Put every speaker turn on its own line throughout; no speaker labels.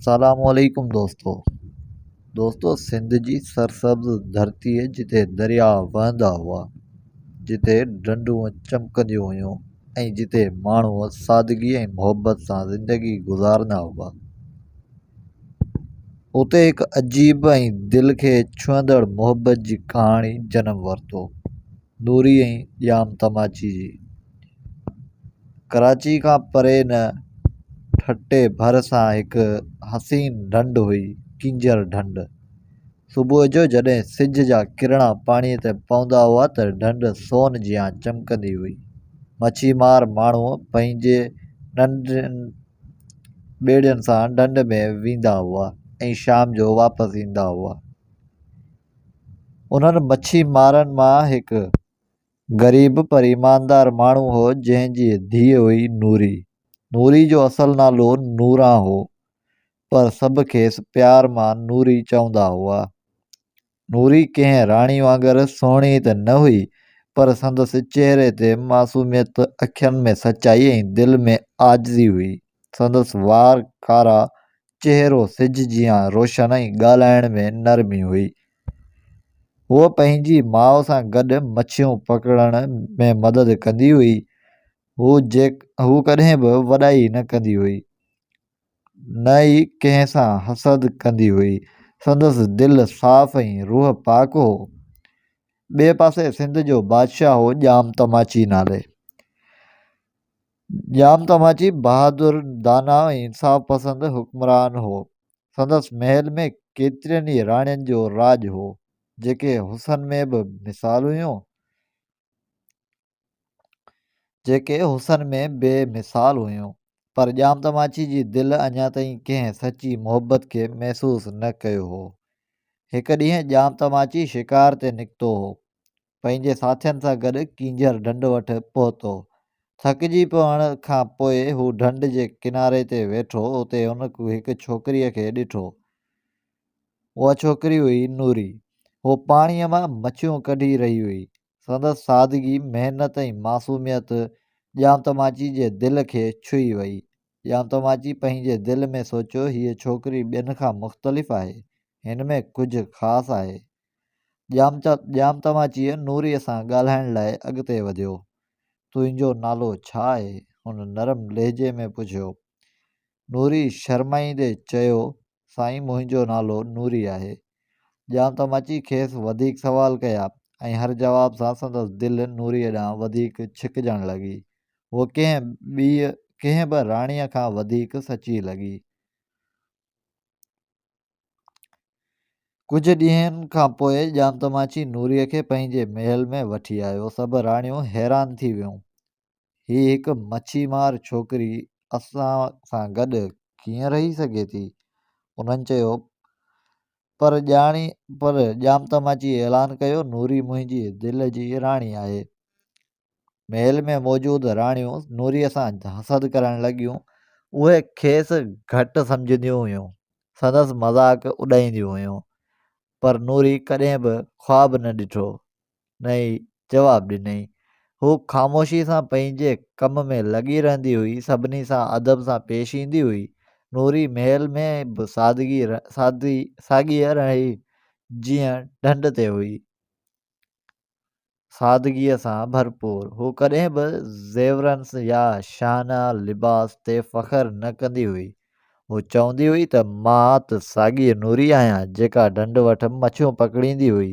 السلام عليڪم دوستو دوستو سنڌ جي سرسبز ڌرتي جتي درياء وهندا هئا جتي ڍنڍون چمڪنديون هيون ۽ جتي ماڻهو سادگي ۽ محبت سان زندگي گذارندا هئا اتي هڪ عجيب ۽ دل کي ڇهندڙ محبت جي ڪهاڻي جنم ورتو نوري ۽ ڄام تماچي جي. ڪراچي کان پري نه ٺٽي ڀرسان هڪ حسين ڍنڍ هئي، ڪينجهر ڍنڍ. صبح جو جڏهن سج جا ڪرڻا پاڻيء تي پوندا هئا ته ڍنڍ سون جيان چمڪندي هئي. مڇي مار ماڻهو پنهنجي ننڍين ٻيڙين سان ڍنڍ ۾ ويندا هئا ۽ شام جو واپس ايندا هئا. انهن مڇي مارن مان هڪ غريب پر ايماندار ماڻهو هو جنهن جي ڌيء هئي نوري. نوري جو اصل نالو نوران هو پر سڀ کيس پيار مان نوري چوندا هئا. نوري ڪنهن راڻي وانگر سهڻي ته نه هئي پر سندس چهري تي معصوميت، اکين ۾ سچائي ۽ دل ۾ عاجزي هئي. سندس وار ڪارا، چهرو سج جيان روشن ۽ ڳالهائڻ ۾ نرمي هئي. هوء پنهنجي ماء سان گڏ مڇيون پڪڙڻ ۾ مدد ڪندي هئي. هوء ڪڏهن به وڏائي نه ڪندي هئي، نه ئي ڪنهن سان حسد ڪندي هئي. سندس دل صاف ۽ روح پاڪ هو. ٻئي پاسي سنڌ جو بادشاهه هو ڄام تماچي نالي. ڄام تماچي بهادر، داناء ۽ انصاف پسند حڪمران هو. سندس محل ۾ ڪيترين ئي راڻين جو راڄ هو، جيڪي حسن ۾ به مثال هيون. جيڪي حسن ۾ بي مثال هيون. پر ڄام تماچي جي دل اڃا تائين ڪنهن سچي محبت کي محسوس نه ڪيو هو. هڪ ڏينهن ڄام تماچي شڪار تي نڪتو هو. پنهنجي ساٿين سان گڏ ڪينجهر ڍنڍ وٽ پهتو. ٿڪجي پوڻ کان پوء هو ڍنڍ جي ڪناري تي ويٺو. اتي هن هڪ ڇوڪريء کي ڏٺو. اها ڇوڪري هئي نوري. هوء پاڻيء مان مڇيون ڪڍي رهي هئي. سندس سادگي، محنت ۽ معصوميت ڄام تماچي جي دل کي ڇهي وئي. ڄام تماچي پنهنجي دل ۾ سوچيو، هيء ڇوڪري ٻين کان مختلف آهي. هن ۾ ڪجهه خاص آهي. ڄام تماچيء نوريء سان ڳالهائڻ لاء اڳتي وڌيو. تنهنجو نالو ڇا آهي؟ هن نرم لهجي ۾ پڇيو. نوري شرمائيندي چيو، سائين منهنجو نالو نوري آهي. ڄام تماچي کيس وڌيڪ سوال ڪيا ۽ هر جواب سان سندس دل نوريء ڏانهن وڌيڪ ڇڪجڻ لڳي. هوء ڪنهن به راڻيء کان وڌيڪ سچي لڳي. ڪجهه ڏينهن کان پوء ڄام تماچي نوريء کي پنهنجي محل ۾ وٺي آيو. سڀ راڻيون حيران ٿي ويون. هي هڪ مڇي مار ڇوڪري اسان سان گڏ ڪيئن رهي سگهي ٿي؟ انهن چيو. پر ڄام تماچي اعلان ڪيو، نوري منهنجي دل جي راڻي آهي. محل ۾ موجود راڻيون نوريء سان حسد ڪرڻ لڳيون. اهي کيس گهٽ سمجهنديون هيون، سندس مذاق اڏائينديون هيون، پر نوري ڪڏهن به خواب نه ڏٺو، نه ئي جواب ڏنائين. هوء خاموشيء سان پنهنجي ڪم ۾ لڳي رهندي هئي، سڀني سان ادب سان پيش ايندي هئي. نوري محل ۾ به سادگي ساڳي رهي، جيئن ڍنڍ تي هئي. سادگيء سان ڀرپور. هوء ڪڏهن به زيورن يا شاهانه لباس تي فخر نه ڪندي هئي. هوء چوندي هئي ته مان ته ساڳي نوري آهيان، جيڪا ڍنڍ وٽ مڇيون پڪڙيندي هئي.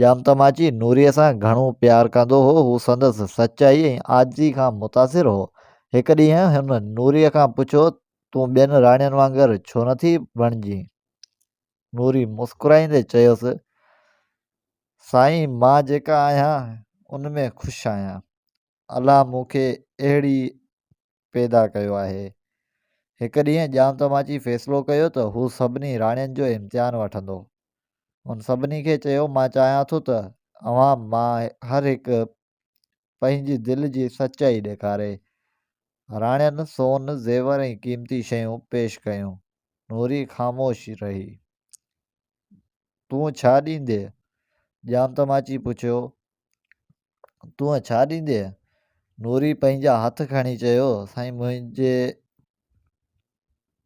ڄام تماچي نوريء سان گهڻو پيار ڪندو هو. هو سندس سچائي ۽ عاجزي کان متاثر هو. هڪ ڏينهن هن نوريء کان پڇيو، تون ٻين راڻين وانگر ڇو نٿي بڻجين؟ نوري مسڪرائيندي چيس، سائين مان جيڪا آهيان ان ۾ خوش آهيان. الله مون کي اهڙي پيدا ڪيو آهي. هڪ ڏينهن ڄام تماچي فيصلو ڪيو ته هو سڀني راڻين جو امتحان وٺندو. هن سڀني کي چيو مان چاهيان ٿو ته اوهان مان هر هڪ پنهنجي دل جي سچائي ڏيکاري. راڻين سون، زيور ۽ قيمتي شيون پيش ڪيون. نوري خاموش رهي. تون ڇا ڏيندين؟ ڄام تماچي پڇيو. تون ڇا ڏيندين؟ نوري پنهنجا هٿ کڻي چيو، سائين منهنجي.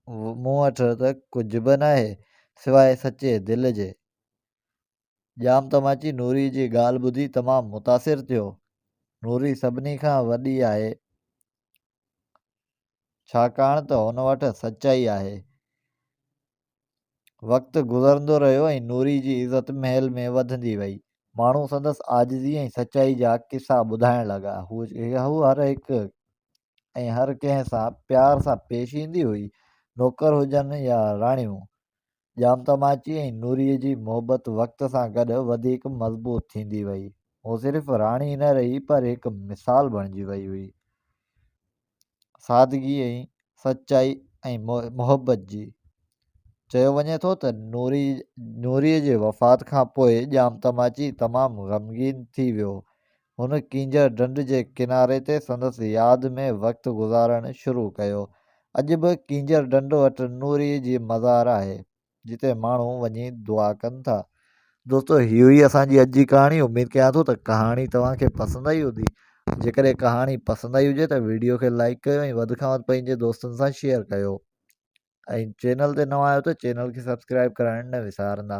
مون وٽ ته ڪجهه به ناهي، سواء سچي دل جي. ڄام تماچي نوريء جي ڳالهه ٻڌي تمام متاثر ٿيو. نوري سڀني کان وڏي آهي، ڇاڪاڻ ته هن وٽ سچائي آهي. وقت گذرندو رهيو ۽ نوري جي عزت محل ۾ وڌندي وئي. ماڻهو سندس عاجزي ۽ سچائي جا قصا ٻڌائڻ لڳا. هوء هر هڪ ۽ هر ڪنهن سان پيار سان پيش ايندي هئي، نوڪر هجن يا راڻيون. ڄام تماچي ۽ نوريء جي محبت وقت سان گڏ وڌيڪ مضبوط ٿيندي وئي. هوء صرف راڻي نه رهي پر هڪ مثال بڻجي وئي هئي. سادگي ۽ سچائي ۽ محبت جي. چيو وڃي ٿو ته نوري نوريء جي وفات کان پوء ڄام تماچي تمام غمگين ٿي ويو. هن ڪينجهر ڍنڍ جي ڪناري تي سندس ياد ۾ وقت گذارڻ شروع ڪيو. اڄ به ڪينجهر ڍنڍ وٽ نوريء جي مزار آهي. جتي ماڻهو وڃي دعا ڪن ٿا. دوستو هي هئي اسان جي اڄ جي ڪهاڻي اميد ڪيان ٿو ته ڪهاڻي توهان کي پسند آئي هوندي جيڪڏهن ڪهاڻي پسند آئي هجي ته ويڊيو کي لائڪ ڪيو ۽ وڌ کان وڌ پنهنجي دوستن سان شيئر ڪيو ۽ چينل تي نوان آهيو ته چينل کي سبسڪرائب ڪرائڻ نه وسارندا.